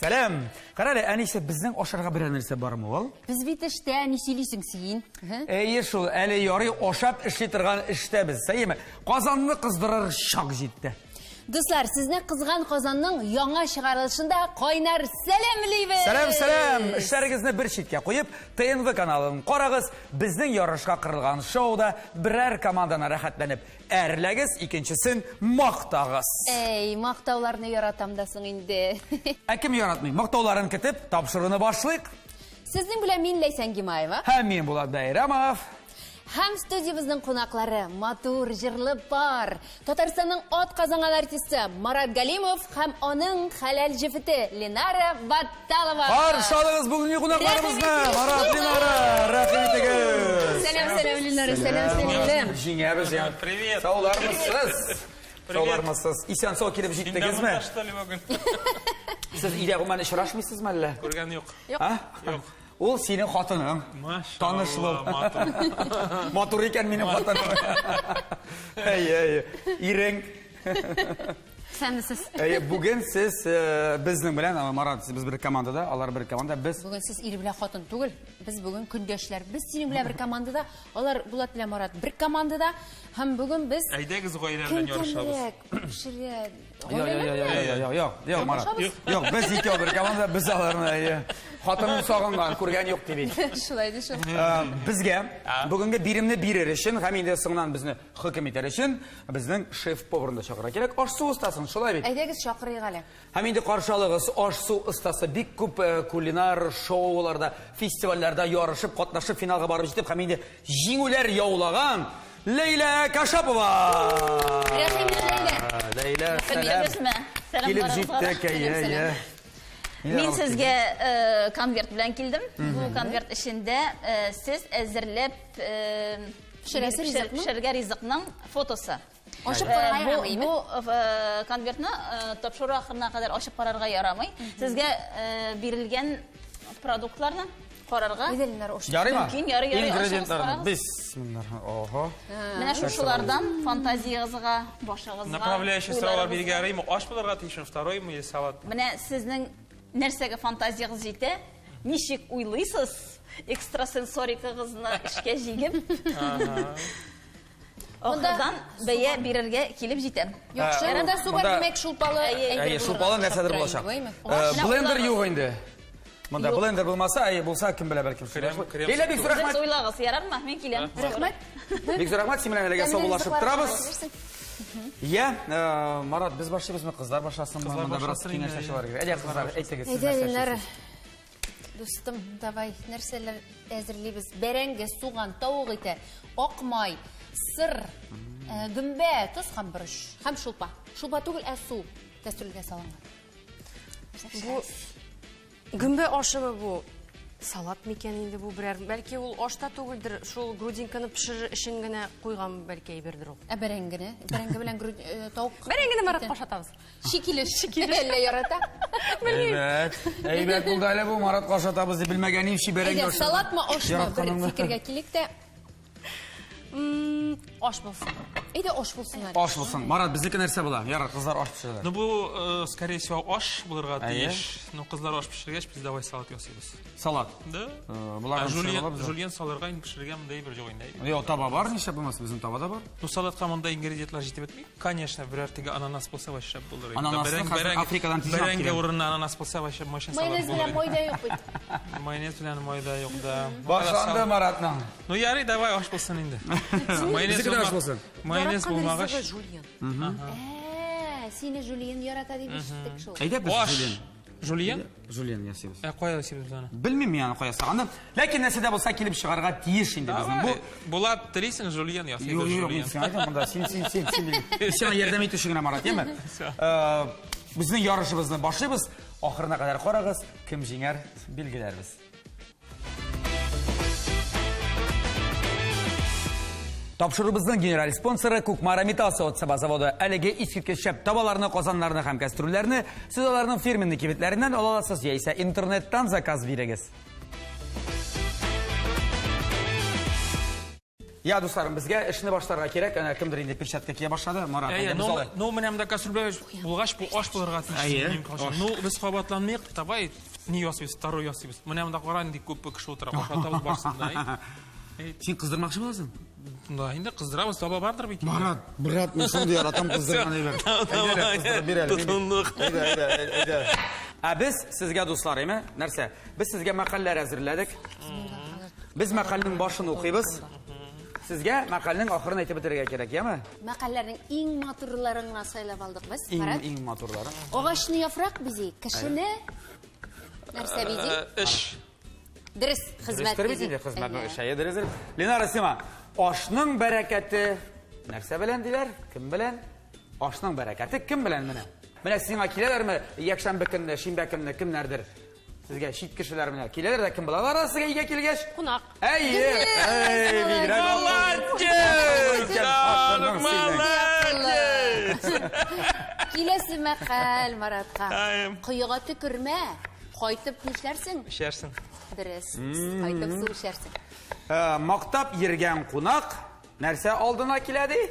Сәлам! Кара әле, әнисе, безнең ашарга берәр нәрсә бармы ул? Без бит эштә, ни сөйлисең син? Әйе шул, әле ярый ашап эшли торган эштә без, әйеме? Казанны кыздырыр чак җитте. Дуслар, сезне Кызган Казанның яңа чыгарылышында кайнар сәламлибез! Сәлам, сәлам! Эшләрегезне бер читкә куеп, ТНВ каналын карагыз. Безнең ярышка кырылган шоуда берәр команданы рәхәтләнеп әрләгез, икенчесен мактагыз. Әй, мактауларны яратам да соң инде. Ә кем яратмый? Мактауларын көтеп, тапшыруны башлыйк. Сезнең белән мин Ләйсән Гимаева. Һәм мин Булат Бәйрәмов. Һәм студиябезнең кунаклары матур җырлы пар, Татарстанның ат казанган артисты Марат Галимов һәм аның хәләл җефете Ленара Батталова. Каршы алыгыз бүгенге кунакларыбызны! Марат, Ленара, рәхим итегез! Сәлам, сәлам, Ленара, сәлам, сәлам. Җиңәбез, я. Привет. Саулармысыз? Саулармысыз? Исән сау килеп җиттегезме? Что ли бүген? Сез өйдә гомумән очрашмыйсызмы әллә? Күргән юк. Юк. Ул синең хатының. Машалла, Таныш бул. матур. Матур икән минем хатыным. Әй, әй, ирең. Исәнмесез. Әй, бүген сез безнең белән, Марат, без бер командада, алар бер команда, без Бүген сез ир белән хатын түгел, без бүген көндәшләр. Без синең белән бер командада, алар Булат белән Марат бер командада, һәм бүген без Әйдәгез гаилә кем белән ярышабыз. кемрәк пешерә. Юк, юк, юк, юк, юк, юк, юк, Марат. Юк, без икәү бер команда, без аларны, әйе. Хатыным сагынган, күргән юк дип бит. Шулай ди шул. Безгә бүгенге биремне бирер өчен һәм инде соңыннан безне хөкем итәр өчен безнең шеф-поварны чакырырга кирәк. Аш-су остасын, шулай бит? Әйдәгез чакырыйк әле. Һәм инде каршы алыгыз, аш-су остасы бик күп кулинар шоуларда, фестивальләрдә ярышып, катнашып, финалга барып җитеп һәм инде җиңүләр яулаган Ләйлә Кашапова! Рәхим ит, Ләйлә. Ләйлә, сәлам. Сәлам Килеп барыгызга. җиттек, әйе, әйе. Мин сезгә конверт белән килдем. Бу конверт эчендә сез әзерләп Пешерәсе ризыкның? пешерергә ризыкның фотосы. Ачып карарга Бу ярамыймы? бу конвертны тапшыру ахырына кадәр ачып карарга ярамый. Сезгә бирелгән продуктларны карарга. Әйдә, Ленара, ачып. Ярыймы? Мөмкин, ярый, ярый, ачыгыз, Ингредиентларны. карагыз. Бисмиллаһ. Ого. Менә шушылардан фантазиягызга, башыгызга, Направляющий сораулар уйларыгызга. бирергә ярыймы? Аш булырга тиешме, второй мы или салат? Менә сезнең нәрсәгә фантазиягыз җитә, ничек уйлыйсыз, экстрасенсорикагызны эшкә җигеп, ахырдан бәя бирергә килеп җитәм. Яхшы, монда су бар, Монда- димәк, шулпалы Әйе, Әйе, шулпалы нәрсәдер булачак. Блендер юк инде. Монда блендер булмаса, әйе, булса, кем белә, бәлкем. Крем, крем Ләйлә, бик зур Сез рәхмәт. уйлагыз, ярармы? Мин киләм. Рәхмәт. Бик зур рәхмәт, син белән әлегә саубуллашып торабыз. Я, Марат, без башлыйбызмы, кызлар башласынмы? Кызлар Монда бераз башласын инде, киңәшләшеп алырга. Әйдә, кызлар, әйтегез, сез Әйдә, нәрсә Ленара. эшлисез? Дустым, давай, нәрсәләр әзерлибез? Бәрәңге, суган, тавык ите, ак май, сыр, гөмбә, тоз һәм борыч, һәм шулпа. Шулпа түгел, ә су кәстрүлгә салынган. Бу гөмбә ашымы бу? Салат микән инде бу берәр? Бәлки ул аш та түгелдер, шул грудинканы пешерер өчен генә куйган бәлки әйбердер ул. Ә бәрәңгене? Бәрәңге белән тавык Бәрәңгене Маратка ашатабыз. Шикелеш. Әллә ярата? Әйбәт. Әйбәт булды әле бу, Маратка ашатабыз дип белмәгән имши бәрәңге Әйдә, ашатабыз. салатмы, ашмы? Бер Яратканыңны. фикергә килик тә. Аш булсын. Әйдә, аш булсын әле. Аш булсын. Марат, безнеке нәрсә була? Ярар, кызлар аш пешерәләр. Ну бу, скорее всего, аш булырга Әйе. тиеш. Ну кызлар аш пешергәч, без давай салат ясыйбыз. Салат. Да? Буларны Ә пешерә алабыз. жульен салырга, инде пешерергә монда әйбер юк инде. Юк, таба бар, нишләп булмасын, безнең таба да бар. Ну салатка монда ингредиентлар җитеп бетми. Конечно, берәр теге ананас булса вообще шәп булыр иде. Ананасны хәзер Африкадан тиз алып Бәрәңге киләм. урынына ананас булса вообще мощный салат Майонез булыр белән иде. май да юк бит. Майонез белән май да юк, да. Башланды Маратның. Ну ярый, давай аш булсын инде. Майонез Безнеке дә аш булсын. Майонез Яраткан булмагач. ризыгы жульен. Сине жульен ярата дип ишеттек шул. Әйдә без Аш. жульен. Жульен? Жульен ясыйбыз. Ә кая ясыйбыз аны? Белмим мин аны кая ясаганны. Ләкин нәрсә дә булса килеп чыгарга тиеш инде безнең бу. Давай. Булат, телисең жульен ясыйбыз. Юк, юк, мин сиңа әйтәм монда. Син, син, син, син. Сиңа ярдәм итүче генә Марат, яме? Безнең ярышыбызны башлыйбыз. Ахырына кадәр карагыз, кем җиңәр, билгеләрбез. Тапшыруыбызның генераль спонсоры Кукмара металл савыт-саба заводы. Әлеге искиткеч шәп табаларны, казаннарны һәм кәстрүлләрне сез аларның фирменный кибетләреннән ала аласыз яисә интернеттан заказ бирегез. Я, дусларым, безгә эшне башларга кирәк. Әнә кемдер инде перчатка кия башлады. Марат, Әйе, әйдә, без ну, алай. ну менә монда кастрюль булгач, бу аш булырга тиеш. Әйе, Минем калышым. аш. Ну, без кабатланмыйк, давай не ясыйбыз, второй ясыйбыз. Менә монда кара нинди күп кеше утыра, ашатабыз барысын да. әй. Син кыздырмакчы буласың? Да, инде кыздырабыз, таба бардыр бит. Марат, брат, мин шундый яратам кыздырган әйбер. Әйдә, әле, кыздырып бир әле. Тотындык. Әйдә, әйдә, әйдә. Ә без сезгә, дуслар, әйме? Нәрсә? Без сезгә мәкальләр әзерләдек. Без мәкальнең башын укыйбыз. Сезгә мәкальнең ахырын әйтеп бетерергә кирәк, яме? Мәкальләрнең иң матурларын гына сайлап алдык без. Иң Марат. иң матурлары. Агачны яфрак бизи, кешене нәрсә бизи? Эш. Дөрес, хезмәт Дөрестер бит бизи. инде хезмәтнең Әйе. эше. Әйе, дөрестер. Ленара Сима, ашның бәрәкәте нәрсә белән диләр? Кем белән? Ашның бәрәкәте кем белән менә? Менә сиңа киләләрме якшәмбе көнне, шимбә көнне кемнәрдер? Сезгә чит кешеләр менә киләләр дә кем булалар да сезгә өйгә килгәч? Кунак. Әйе, әй, бигрәк Молодец! Ашның синең. Молодец! Киләсе мәкаль Маратка. Әйе. Коега төкермә, кайтып нишләрсең? Эчәрсең. Дөрес. Кайтып су эчәрсең. Мактап йөргән кунак нәрсә алдына килә ди?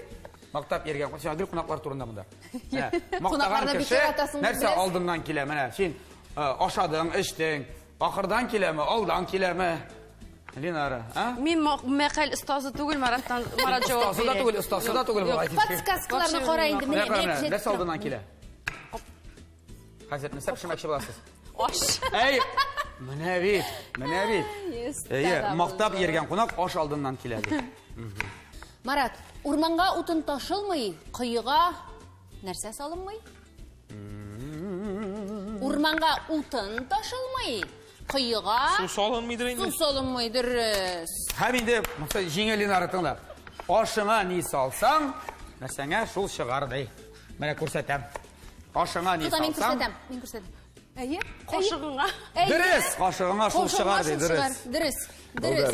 Мактап йөргән кунак, син гел кунаклар турында монда. Менә, Мактаган Кунакларны бик кеше яратасың, нәрсә беләсең. алдыннан килә? Менә син ашадың, эчтең, ахырдан киләме, алдан киләме? Ленара, а? Мин мәкаль остазы түгел, Мараттан Марат җавап Остасы да бирә. түгел, остасы да түгел Юк. бугай. Подсказкаларны Вообще кара инде, Менә менә кара, менә менә, күзәтеп нәрсә торам. алдыннан килә? Хәзер нәрсә пешермәкче буласыз? Аш. Әй, менә бит, менә бит. Әйе, Әйе, мактап йөргән кунак аш алдыннан килә ди. Марат, урманга утын ташылмый, коега нәрсә салынмый? Урманга утын ташылмый, коега Су салынмыйдыр су инде. салынмый, дөрес. Һәм инде монысы җиңел Ленара тыңла. Ашыңа ни салсаң, нәрсәңә шул чыгар ди. Менә күрсәтәм. Ашыңа ни Тута, мин салсаң, күрсәтәм, мин күрсәтәм. Әйе? Кашыгыңа. Әйе. Дөрес, кашыгыңа шул Кашыгыңа чыгар ди, шул дөрес. чыгар. Дөрес, дөрес.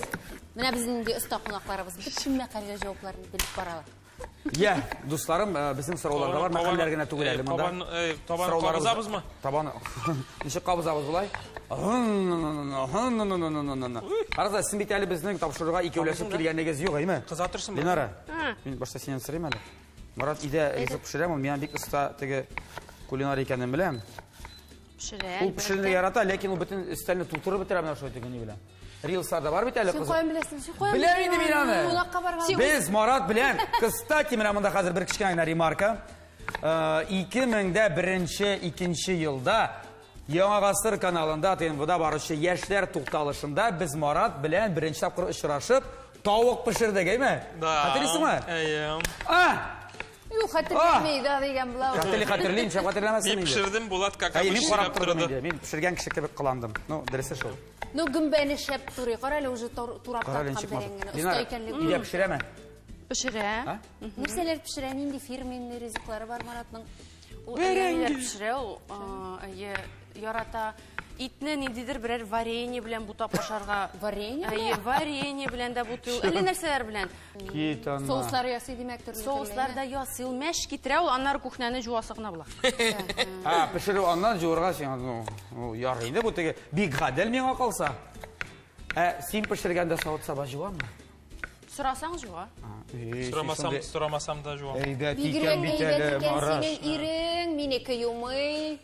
Менә безнең инде оста кунакларыбыз бөтен мәкальгә җавапларын белеп баралар. Я, дусларым, безнең сораулар да бар, мәкальләр генә түгел әле монда. Табан Сорауларыбыз- кабызабызмы? Табаны. Ничек кабызабыз болай? Карагыз, син бит әле безнең тапшыруга икәүләшеп килгәнегез юк, әйме? Кыза торсын ба? Ленара, мин башта синнән сорыйм әле. Марат өйдә ризык пешерәме? Ул миңа бик оста теге кулинар икәнен беләм. Пешерә. Ул пешерергә ярата, ләкин ул бөтен өстәлне тутырып бетерә менә шулай теге ни белән. Рилсларда бар бит әле Син кызык. каян беләсең? Син каян Беләм инде мин аны. Кунакка барган. Без Марат белән, кстати, менә монда хәзер бер кечкенә генә ремарка. 2001-2 елда Яңа Гасыр каналында ТНВда баручы яшьләр тукталышында без Марат белән беренче тапкыр очрашып, тавык пешердек, әйме? Да. Хәтерлисеңме? Әйе. А! Юк, хәтерләмей да дигән була. Хәтерли, хәтерли, ничек хәтерләмәсен Мин инде. пешердем, Булат как Әйе, мин обычно карап сөйләп тордым торды. инде. Мин пешергән кеше кебек кыландым. Ну, дөресе шул. Ну, гөмбәне шәп турый. Кара әле уже турап Кара әле тарткан ничек матур. бәрәңгене. Оста Динара, икәнлеге. өйдә пешерәме? Пешерә. Нәрсәләр пешерә, нинди фирменный ризыклары бар Маратның? Ул әллә пешерә, ул әйе, ярата. Итне ниндидер берәр варенье белән бутап ашарга. Варенье Әйе, варенье белән дә бутый. ул. Әллә нәрсәләр белән. Кит аннан. Соуслар ясый димәк төрле. Соуслар да ясый, ул мәш китерә, ул аннары кухняны жуасы гына була. А, пешерү аннан жуырга сиңа, ну, ну, ярый инде бу теге бик гадел миңа калса. Ә син пешергәндә савыт-саба жуамы? Сорасаң жуа. Сорамасам, сорамасам да жуам. Әйбәт Бигрәк икән бит әйбәт әле, икән Мараш. синең ирең, минеке юмый.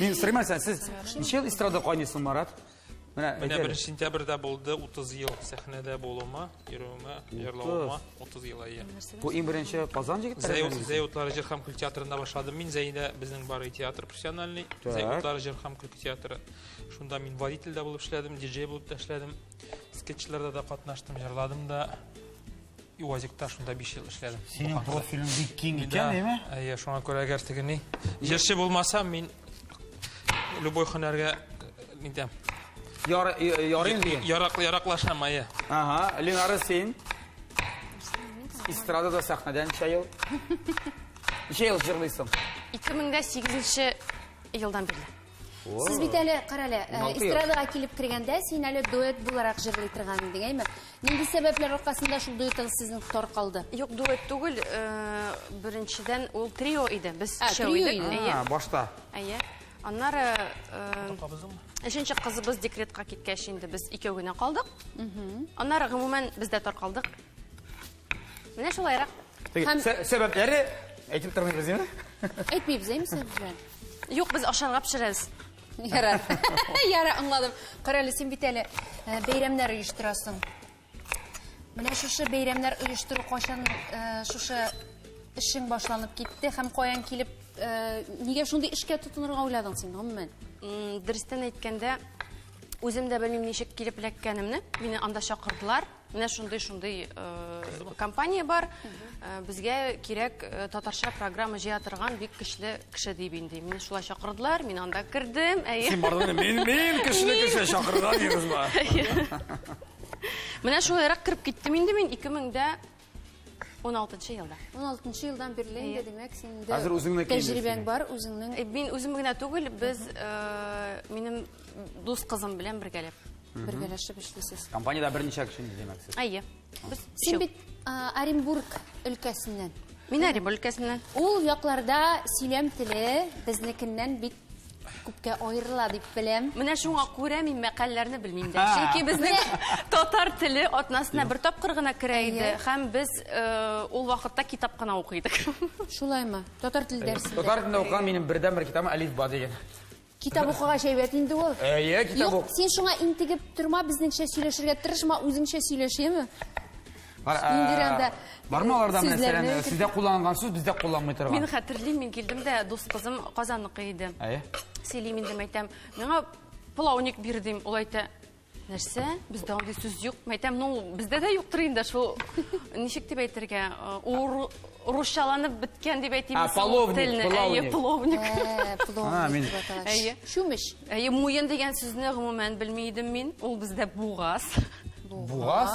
Мин сорыйм әле сән, сез ничә ел эстрада кайныйсың, Марат? Менә Менә әйт әле. 1 сентябрьдә булды 30 ел сәхнәдә булуыма, йөрүемә, йырлавыма 30 ел әйе. Бу иң беренче Казан егетләре. Зәй Зәй утлары җыр һәм көлке театрында башладым. Мин Зәйдә безнең бар театр профессиональный. Зәй Так. утлары җыр һәм көлке театры. Шунда мин водитель дә булып эшләдем, диджей булып та эшләдем. Скетчларда да катнаштым, җырладым да. УАЗикта шунда 5 ел эшләдем. Синең профилең бик киң Да, икән, әйме? Әйе, шуңа күрә әгәр теге ни, җырчы булмасам, мин любой һөнәргә нитәм. Ярыйм дигән. Ярак яраклашам, әйе. Ага, Ленара син эстрадада сәхнәдә ничә ел? Ничә ел җырлыйсың? 2008 елдан бирле. Сез бит әле, кара әле, 16 ел. эстрадага килеп кергәндә син әле дуэт буларак җырлый торган идең, әйме? Нинди сәбәпләр аркасында шул дуэтыгыз сезнең таркалды? Юк, дуэт түгел, беренчедән ул трио иде. Без А, өчәү трио идек. иде. Әйе. А, башта. Әйе. Аннары Кабыздыңмы? Өченче кызыбыз декретка киткәч инде без икәү генә калдык. Аннары гомумән без дә таркалдык. Менә шулайрак. Теге, Сәбәпләре әйтеп тормыйбыз, димме? Әйтмибез, әйме сәбәпләрен? Юк, без ашарга пешерәбез. Ярар. Ярар, аңладым. Кара әле, син бит әле э, бәйрәмнәр оештырасың. Менә шушы бәйрәмнәр оештыру кайчан э, шушы эшең башланып китте һәм каян килеп, э, нигә шундый эшкә тотынырга уйладың син, гомумән? Дөрестән әйткәндә, үзем дә белмим ничек килеп эләккәнемне. Мине анда чакырдылар. Менә шундый-шундый э, компания бар. Безгә кирәк татарча программа җыя торган бик көчле кеше дип инде. Мине шулай чакырдылар, мин анда кердем. Әйе. Син бардың, мин мин көчле кеше чакырган егызма. Менә шулайрак кереп киттем инде мин 2016 елда. 16 елдан бирле инде, димәк, син инде Хәзер үзеңнеке инде тәҗрибәң синең. бар, үзеңнең. Мин үзем генә түгел, без минем дус кызым белән бергәләп. Бергәләшеп эшлисез. Компаниядә берничә кеше инде, димәк, сез. Әйе. Без Син өчәү. бит Оренбург өлкәсеннән. Мин Оренбург өлкәсеннән. Ул якларда сөйләм теле безнекеннән бик күпкә аерыла дип беләм. Менә шуңа күрә мин мәкальләрне белмим дә. Чөнки безнең татар теле атнасына бер тапкыр гына керә иде һәм без э, ул вакытта китап кына укый идек. Шулаймы? Татар теле дәресендә. Татар телендә укыган минем бердәнбер китабым Әлифба дигән. Китап укыгач әйбәт инде ул. Әйе, китап Юк, син шуңа интегеп торма, безнеңчә сөйләшергә тырышма, үзеңчә сөйләш, яме? Ниндидер анда Бармы аларда мәсәлән, сездә кулланылган сүз бездә кулланмый торган? Мин хәтерлим, мин килдем дә, дус кызым Казанныкы иде. Әйе. Сөйлим инде, мәйтәм, миңа плауник бир дим. Ул әйтә, нәрсә? Бездә андый сүз юк. Мәйтәм, ну, бездә дә юктыр инде шул, ничек дип әйтергә, русчаланып беткән дип әйтим. А, половник, Әйе, половник. Половник дип атала. Әйе. Чүмеч. Әйе, муен дигән сүзне гомумән белми идем мин. Ул бездә бугаз. Бугаз?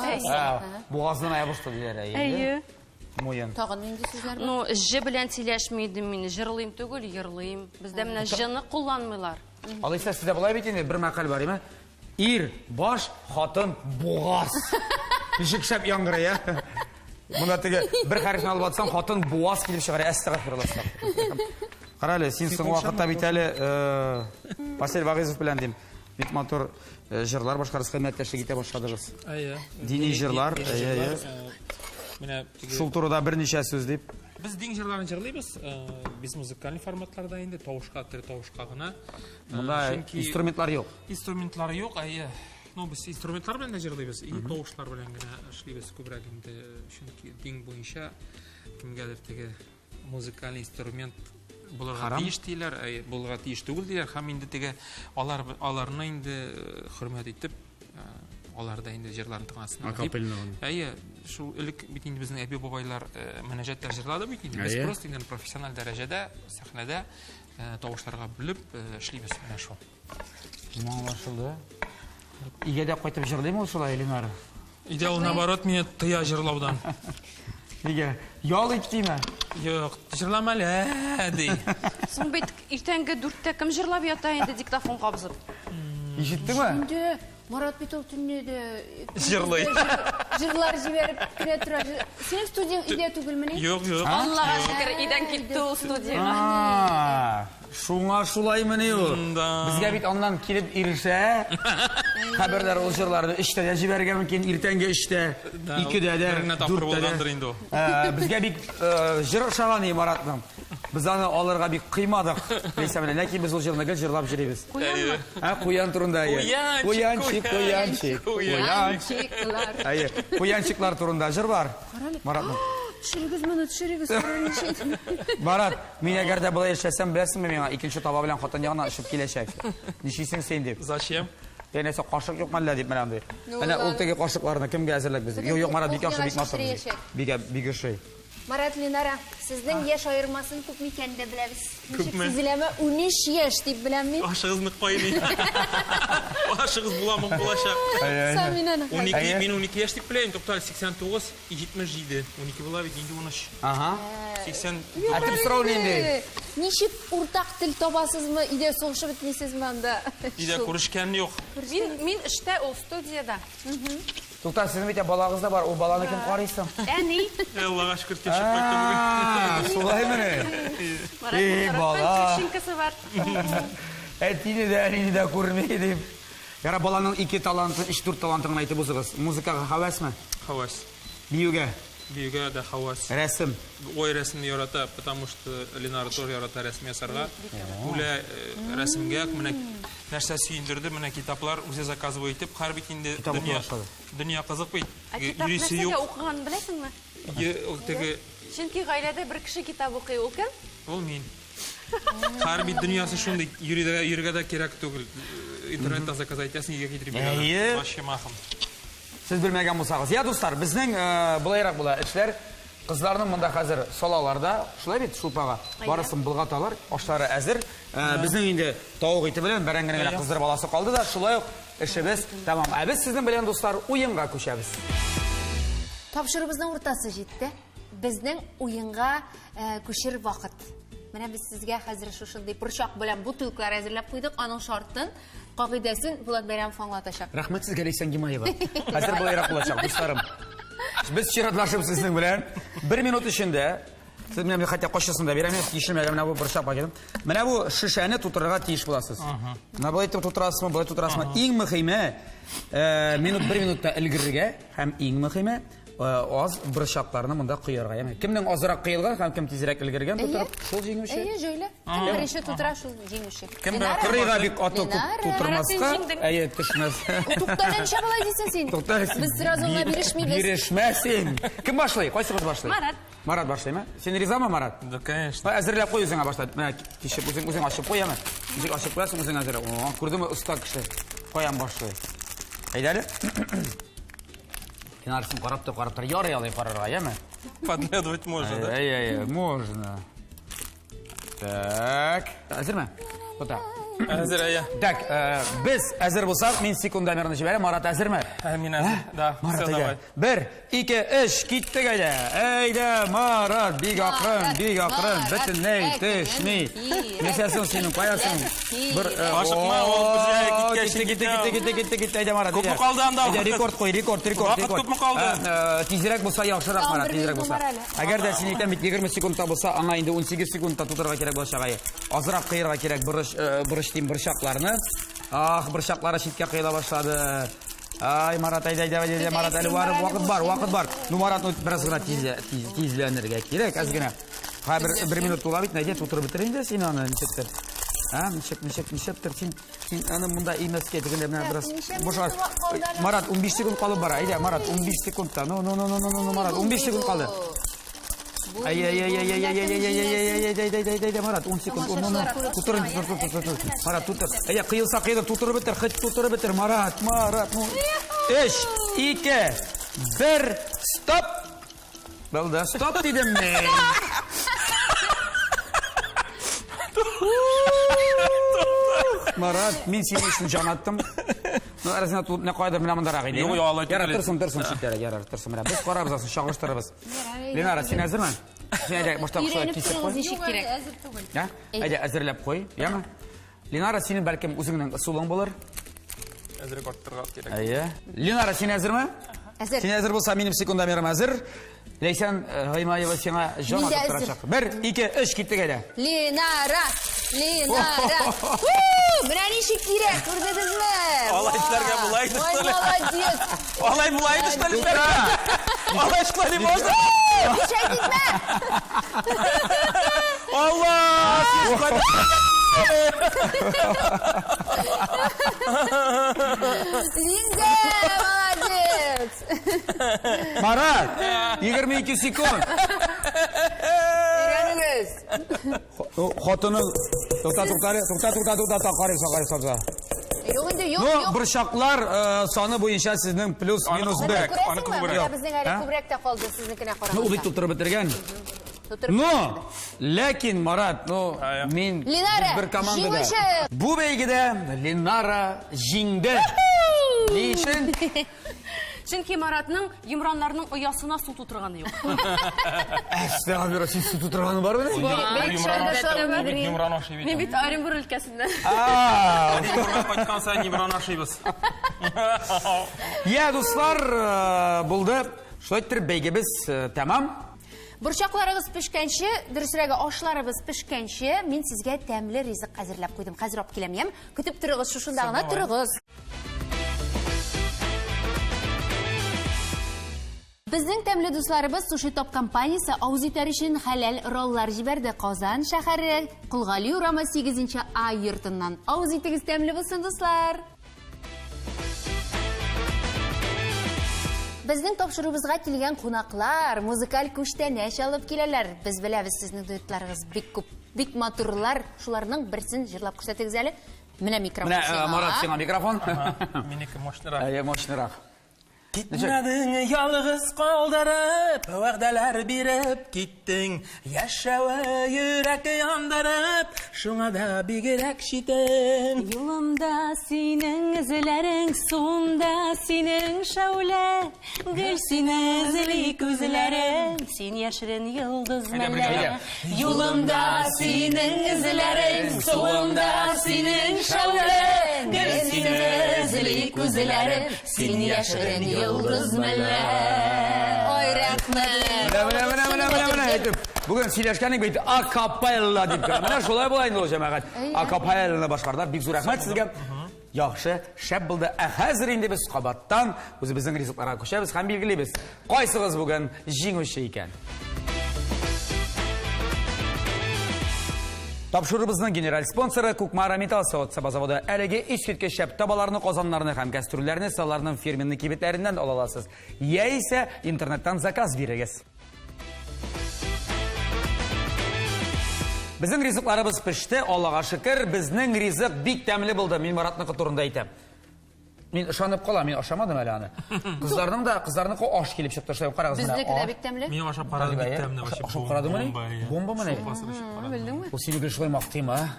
Бугаздан ябышты диләр, әйе. Әйе. Муен. Тагын нинди сүзләр бар? Ну, ж белән сөйләшми идем мин. Җырлыйм түгел, йырлыйм. Бездә менә жны кулланмыйлар. Алайса сездә болай бит инде, бер мәкаль бар, әйме? Ир, баш, хатын, бугаз. Ничек шәп яңгырый, ә? Монда теге бер хәрефне алып атсаң, хатын буаз килеп чыгар. Әстәгъфируллаһ. Кара әле, син соңгы вакытта бит әле Василь Вагизов белән дим. Бик матур җырлар башкарасыз, хезмәттәшлек итә башладыгыз. Әйе. Дини җырлар, әйе, әйе. Менә теге Шул турыда берничә сүз дип. Без дин җырларын җырлыйбыз, без музыкальный форматларда инде, тавышка, тере тавышка гына. Монда инструментлар юк. Инструментлар юк, әйе. Ну, без инструментлар белән дә җырлыйбыз, и тавышлар белән генә эшлибез күбрәк инде, чөнки дин буенча кемгәдер теге музыкальный инструмент булырга тиеш диләр, әй, булырга тиеш түгел диләр, һәм инде теге алар аларны инде хөрмәт итеп, алар да инде җырларын тыңласыннар дип. Әйе, шул элек бит инде безнең әби-бабайлар мөнәҗәтләр җырлады бит инде. Без просто инде профессиональ дәрәҗәдә сәхнәдә тавышларга бүлеп эшлибез менә шул. Аңлашылды. Өйгә дә кайтып җырлыймы ул шулай, Ленара? Өйдә ул наоборот мине тыя җырлаудан. Нигә? Ял ит димә. Юк, җырлама әле, ди. Соң бит иртәнге дүрттә кем җырлап ята инде диктофон кабызып? Ишеттеңме? Инде Марат бит ул төнне дә җырлый. Җырлар җибәреп керә тора. Синең студияң өйдә түгелмени? Юк, юк. Аллага шөкер, өйдән китте ул студиягә. Шуңа шулаймыни ул? Безгә бит аннан килеп ирешә. Хәбәрләр ул җырларны өчтә дә җибәрергә мөмкин, иртәнге өчтә, икедә дә, дүрттә дә. Безгә бик җыр ошаган и Маратның. Без аны алырга бик кыймадык. Ләйсә белән, ләкин без ул җырны гел җырлап йөрибез. Куянмы? Ә, куян турында, әйе. Куянчик, куянчик, куянчик. Әйе, куянчиклар турында җыр бар. Маратның. Төшерегез моны, төшерегез. Марат, мин әгәр дә болай эшләсәм, беләсеңме миңа, икенче таба белән хатын ягына очып киләчәк. Нишлисең син дип. Зачем? Я нәрсә, кашык юк мәллә дип менә андый. Менә ул теге кашыкларны кемгә әзерләп без? Юк, юк, Марат, бик яхшы, бик матур. Бик бик ошый. Марат, Ленара, сезнең яшь аермасын күпме икәнен дә беләбез. Ничек сизеләме? 13 яшь дип беләм мин. Ашыгыз нык кайный. Ашыгыз буламык булачак. Самина 12, мин 12 яшь дип беләм, туктале, 89, 77, 12 була бит, инде 13. Ага. 80. Ә төп сорау нинди? Ничек уртак тел табасызмы? Өйдә сугышып бетмисезме анда? Өйдә күрешкән юк. Мин мин эштә, ул студиядә. Тукта, сезнең бит балагыз да бар, ул баланы кем карый соң? Әни. Аллага шөкер, тешеп кайтты бүген. Шулаймыни? Эй, бала. Шинкасы бар. Әтине дә, әнине дә күрми дип. Яра, баланың ике таланты, өч-дүрт талантын гына әйтеп узыгыз. Музыкага һәвәсме? Һәвәс. Биюгә? Биюгә дә һәвәс. Рәсем? Ой, рәсемне ярата, потому что Ленара тоже ярата рәсем ясарга. Үлә рәсемгә, менә нәрсә сөендерде, менә китаплар үзе заказывай итеп, хәр бит инде дөнья, дөнья кызык бит. Ә китап нәрсәгә укыганын беләсеңме? Теге Чөнки гаиләдә бер кеше китап укый, ул кем? Ул мин. Хәр бит дөньясы шундый, йөрергә йөрергә дә кирәк түгел. Интернеттан заказ итәсең, өйгә китереп бирәләр. Әйе. Вообще махом. Сез белмәгән булсагыз. Я, дуслар, безнең болайрак була эшләр. Кызларның монда хәзер салалар да, шулай бит, шулпага. Барысын болгаталар, ашлары әзер. Безнең инде тавык ите белән бәрәңгене генә кыздырып аласы калды да, шулай ук эшебез тәмам. Ә без сезнең белән, дуслар, уенга күчәбез. Тапшыруыбызның уртасы җитте. Безнең уенга күчер вакыт. Менә без сезгә хәзер шушындый борчак белән бутылкалар әзерләп куйдык. Аның шартын, кагыйдәсен Булат Бәйрәмов аңлатачак. Рәхмәт сезгә, Ләйсән Гимаева. Хәзер болайрак булачак, дусларым. Без чиратлашып сезнең белән бер минут эчендә сез менә хотя кайчысын да бирәм, тишелмәгән менә бу борчак пакетын. Менә бу шешәне тутырырга тиеш буласыз. Менә болай итеп тутырасызмы, болай тутырасызмы? Иң мөһиме, минут бер минутта өлгерергә һәм иң мөһиме, аз борчакларны монда коярга. Ягъни кемнең азрак коелган һәм кем тизрәк өлгергән тутырып, шул җиңүче. Әйе, җайлы. Кем беренче тутыра, шул җиңүче. Кем Кырыйга бик аты күп тутырмаска, әйе, төшмәс. Туктале, ничә болай дисең син? Туктале. Без сразу гына бирешмибез. Бирешмә син. Кем башлый? Кайсыгыз башлый? Марат. Марат башлыймы? Син ризамы, Марат? Да, конечно. Әзерләп куй үзеңә башта. Менә кишеп үзең үзең ачып куй, яме. Ничек ачып куясың үзең әзерләп. О, күрдеңме оста кеше. Каян башлый? Әйдә әле. Ленарсын карап тор, карап тор. Ярый алай карарга, яме? Подглядывать можно, да? Әй, әй, әй, можно. Так. Әзерме? Тота. Әзер, әйе. Так, без әзер булсак, мин секундомерны җибәрәм. Марат әзерме? Мин әзер. Да, Марат, всё, әйдә. давай. Бер, ике, өч, киттек әйдә. Әйдә, Марат, бик акрын, бик акрын, бөтенләй төшми. Нәрсә соң синең, каясың? Бер, Ашыкма, ул безгә киткәч, китте, китте, китте, китте, китте, китте, әйдә, Марат, Күпме әйдә. калды анда? Әйдә, рекорд куй, рекорд, рекорд, Вакыт рекорд. күпме калды? Тизрәк булса яхшырак, Тагын Марат, бер тизрәк минут булса. бар әле. Әгәр дә син әйтәм бит 20 секундта булса, аңа инде 18 секундта тутырырга кирәк булачак. Әйе. Азрак кыерга кирәк борыч, борыч дим, борчакларны. Ах, борчаклары читкә кыела башлады. Ай, Марат, әйдә, әйдә, әйдә, Марат, әле бар, вакыт бар, вакыт бар. Ну, Марат, ну, бераз гына тизләнергә кирәк, әз генә. Ха, бер минут тула бит, әйдә, тутырып бетер инде син аны, ничектер. А, ничек, ничек, ничектер, син, син аны монда имәскә дигәндә менә бераз бушар. Марат, 15 секунд калып бара, әйдә, Марат, 15 секундта. Ну, ну, ну, ну, ну, ну, Марат, 15 секунд калды. Ай, ай, ай, ай, ай, ай, ай, ай, ай, ай, ай, ай, ай, ай, ай, Марат, 10 секунд, ну, ну, тутыр, тутыр, тутыр, тутыр, Марат, тутыр. Әйдә, кыелса кыелыр, тутырып бетер, хоть тутырып бетер, Марат, Марат, ну. 3, 2, 1, стоп! Булды, стоп дидем мин. Марат, мин синең өчен җан аттым. Ну, арасына тулып, менә кайдыр менә мондарак иде. Юк, юк, алай Ярар, түгел. торсын, торсын читләре, ярар, торсын. Менә без карарбыз, асын чагыштырырбыз. Ленара, син әзерме? Син әйдә, башта шулай Өйрәнеп кисеп торыгыз куй. ничек кирәк. Әзер түгел. Я? Әйдә, әзерләп куй, яме? Ленара, синең бәлкем үзеңнең ысулың булыр. Әзерәк арттырырга кирәк. Әйе. Ленара, син әзерме? Әзер. Син әзер булса, минем секундомерым әзер. Ләйсән Гыймаева сиңа җан Мин дә атып әзер. торачак. 1, 2, 3, киттек әйдә. Ленара, Ленара. Менә ничек кирәк, күрдегезме? Алай эшләргә була иде, Ой, что ли? молодец. Алай була иде, что ли, эшләргә? Алай что ли можно? Мешать итмә. Алла! Линза, молодец. Марат, 22 секунд. Өйрәнегез. Хатыны тукта, тукта, тукта, тукта, тукта, карыйк, карыйк, карыйк. Юк инде, юк, Ну, юк. борчаклар саны буенча сезнең плюс минус Менә бер. күрәсеңме, Аны күбрәк. менә безнең әле А? күбрәк тә калды сезнекенә Ну, ул бит караганда. тутырып бетергән. Тутырып Но, ләкин, Марат, ну, мин Ленара, бер командада. җиңүче! Бу бәйгедә Ленара җиңде. Ни өчен? Чөнки Маратның йомраннарның оясына су тутырганы юк. Әстәгъфирулла, син су тутырганы бармы? Йомран ашый бит. Мин бит Оренбур өлкәсеннән. Оренбурга кайткан саен йомран ашыйбыз. Я, дуслар, булды. Шулай итеп бәйгебез тәмам. Борчакларыгыз пешкәнче, дөресрәге ашларыбыз пешкәнче, мин сезгә тәмле ризык әзерләп куйдым. Хәзер алып киләм, яме? Көтеп торыгыз, шушында гына торыгыз. Безнең тәмле дусларыбыз Суши Топ компаниясе авыз итәр өчен хәләл роллар җибәрде. Казан шәһәре, Колгали урамы 8 А йортыннан. Авыз итегез тәмле булсын, дуслар! Безнең тапшыруыбызга килгән кунаклар музыкаль күчтәнәч алып киләләр. Без беләбез, сезнең дуэтларыгыз бик күп, бик матурлар. Шуларның берсен җырлап күрсәтегез әле. Менә микрофон Менә, сиңа. Марат, сиңа микрофон. Минеке мощнырак. Әйе, мощнырак. Китмәдең ялгыз калдырып, вәгъдәләр биреп киттең. Яшәве йөрәк яндырып, шуңа да бигрәк читен. Юлымда синең эзләрең, суымда синең шәүлә. Гел сине эзли күзләрем, син яшерен йолдыз мәллә. Юлымда синең эзләрең, суымда синең шәүлә. Гел сине эзли күзләрем, син яшерен йолдыз мәллә. Ой, рәхмәт. Менә, менә, менә, менә, менә, менә, әйтеп. Бүген сөйләшкәнең бит акапелла дип кенә. Менә шулай була инде ул, җәмәгать. Акапелланы башкардылар. Бик зур рәхмәт сезгә. Яхшы, шәп булды. Ә хәзер инде без кабаттан үзебезнең ризыкларга күчәбез һәм билгелибез, кайсыгыз бүген җиңүче икән. Тапшыруыбызның генераль спонсоры Кукмара Металл савыт-саба заводы. Әлеге искиткеч шәп табаларны, казаннарны һәм кәстрүлләрне саларның фирменный кибетләреннән ала аласыз. Яисә интернеттан заказ бирегез. Безнең ризыкларыбыз пеште, Аллага шөкер, безнең ризык бик тәмле булды. Мин Маратныкы турында әйтәм. Мин ышанып калам, мин ашамадым әле аны. Кызларның да, кызларныкы аш килеп чыкты. Шулай карагыз менә. Безнеке дә бик тәмле. Мин ашап карадым, бик тәмле. Ашап карадыңмы? Бомба мени? Белдеңме? Ул сине гел шулай мактыйм, а?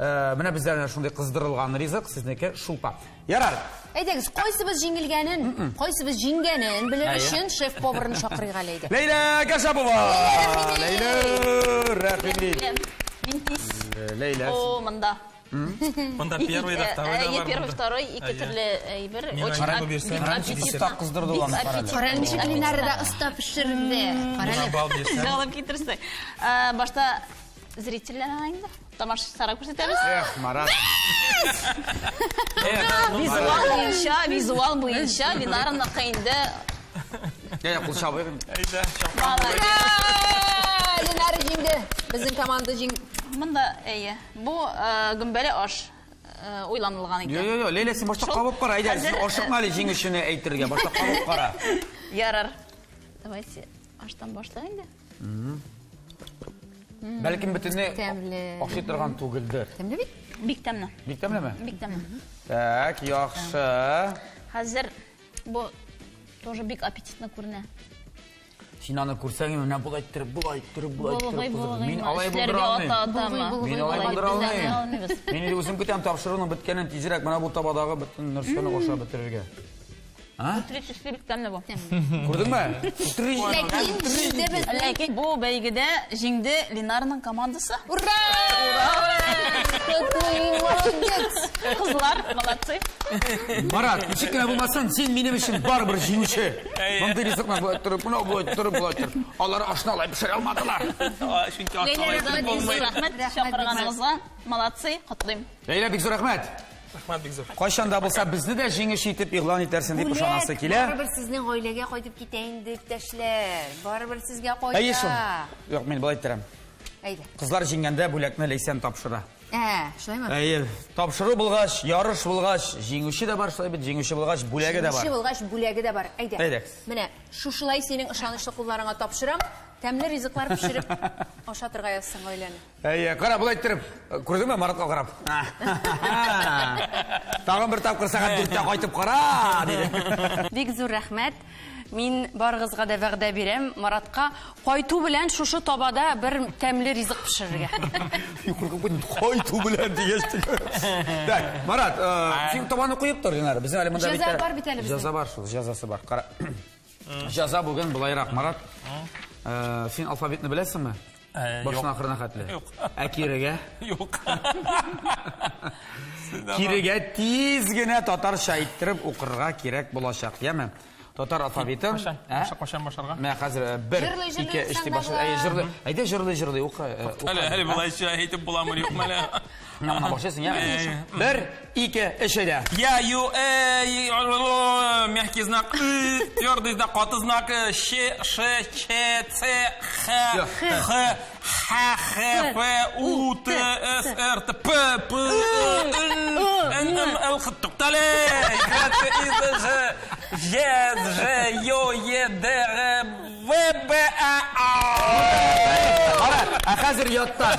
Менә бездә әнә шундый кыздырылган ризык, сезнеке шулпа. Ярар. Әйдәгез, кайсыбыз җиңелгәнен, кайсыбыз җиңгәнен белер өчен шеф-поварны чакырыйк әле әйдә. Ләйлә Кашапова! Ләйлә Рәхими. Мин тиз. Ләйлә. О, монда. Монда первый да, второй да бар. Первый, второй, ике төрле әйбер. Очень аппетитно. Оста кыздырды ул аны, карале. Карале, ничек Линара да оста пешерде. Карале. Җавап китерсең. Башта зрительләргә инде тамашачыларга күрсәтәбез. Эх, Марат. Визуал буенча, визуал буенча Линараныкы инде. Я, кул чабыйк. Әйдә, Ура! Линара җиңде. Безнең команда җиңде. Монда, әйе. Бу гөмбәле аш уйланылган икән. Йо, йо, йо, Ләйлә, син башта кабып кара, әйдә, син ашыкма әле җиңүчене әйтергә, башта кабып кара. Ярар. Давайте аштан башлыйк инде. Бәлкем бөтенләй Тәмле. ашый торган түгелдер. Тәмле бит? Бик тәмле. Бик тәмлеме? Бик тәмле. Так, яхшы. Хәзер бу тоже бик аппетитно күренә. Син аны күрсәң, менә болай иттереп, болай иттереп, болай Булгый, иттереп. булгый. Мин алай булдыра алмыйм. Мин алай булдыра алмыйм. Мин инде үзем көтәм тапшыруның беткәнен тизрәк менә бу табадагы бөтен нәрсәне ашап бетерергә. Төрле бик тәмле бу. Күрдеңме? Ләкин җиңде безнең. Ләкин бу бәйгедә җиңде Линараның командасы. Ура! Какой молодец! Кызлар, молодцы. Марат, ничек кенә булмасын, син минем өчен барыбер җиңүче. Мондый ризыкны болай торып, менә болай торып, болай торып. Алар ашны алай пешерә алмадылар. Чөнки аш алай итеп булмый. Рәхмәт чакырганыгызга. Молодцы, котлыйм. Ләйлә, бик зур рәхмәт. Рәхмәт бик зур. Кайчан да булса безне дә җиңүче итеп игълан итәрсең дип ышанасы килә. Барыбер сезнең гаиләгә кайтып китә инде, иптәшләр. Барыбер сезгә кайта. Әйе шул. Юк, мин болай иттерәм. Әйдә. Кызлар җиңгәндә бүләкне Ләйсән тапшыра. Шулаймы? Әйе, тапшыру булгач, ярыш булгач, җиңүче дә бар, шулай бит, җиңүче булгач, бүләге дә бар. Җиңүче булгач, бүләге дә бар. Әйдә. Әйдә. Менә шушылай синең ышанычлы кулларыңа тапшырам. Тәмле ризыклар пешереп ашатырга язсын гаиләне. Әйе, кара, болай иттереп, күрдеңме, Маратка карап. Тагын бер тапкыр сәгать 4-тә кайтып кара, диде. Бик зур рәхмәт. Мин барыгызга да вәгъдә бирәм, Маратка кайту белән шушы табада бер тәмле ризык пешерергә. Куркып куйдым, кайту белән дигәч. Так, Марат, син табаны куеп тор, Ленара. Безнең әле монда бит. Җәза бар бит әле безнең. Җәза бар шул, җәзасы бар. Кара. Җәза бүген булайрак, Марат. Син алфавитны беләсеңме? Башына ахырына хәтле. Юк. Ә кирегә? Юк. Кирегә тиз генә татарча иттереп укырга кирәк булачак, яме? Татар алфавитын. Кайчан? Ә? Кайчан башларга? Менә хәзер э, бер, Җырлый, җырлый ике, өч укысаң дип да башлый. Әйе, була. җырлый. Әйдә җырлый, җырлый, укы. э, укы. Әле, әле болай әйтеп буламы, юкмы әле? Менә менә башлыйсың, я? Әйе. Бер, ике, өч әйдә. Я, Ю, Э, И, Л, Л, мягкий знак, Ы, твердый знак, каты знак, Э, Щ, Ш, Ч, Ц, Х, Юк. Х, Х, Х, П, У, Т, С, Р, Т, П, П, Ы, Н, Н, М, Л, Х, туктале! Г, Т, И, Д, Ж, Е, Ж, Ё, Е, Д, Г, В, Б, А, А. Кара, ә хәзер яттан.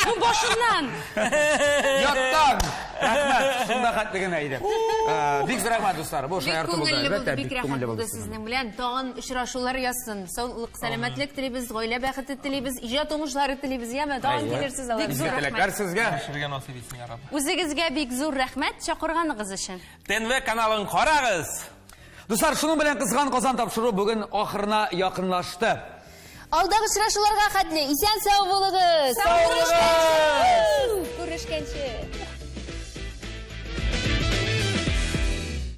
Бу башыннан. Яттан. Рәхмәт, шунда хәтле генә иде. Э, Бик зур рәхмәт, дуслар. Бу Бик шаярту булды, күңелле булды, әлбәттә, бик рәхәт булды сезнең белән. Тагын очрашулар язсын. Саулык, сәламәтлек телибез, гаилә бәхете телибез, иҗат уңышлары телибез. Яме, тагын Әйе. килерсез алар. Бик зур Изге рәхмәт. теләкләр сезгә. Күрешергә насыйп итсен, я Раббы. Үзегезгә бик зур рәхмәт чакырганыгыз өчен. ТНВ каналын карагыз. Дуслар, шуның белән Кызган Казан тапшыру бүген ахырына якынлашты. Алдагы очрашуларга хәтле исән сау булыгыз. Сау булыгыз! Күрешкәнче.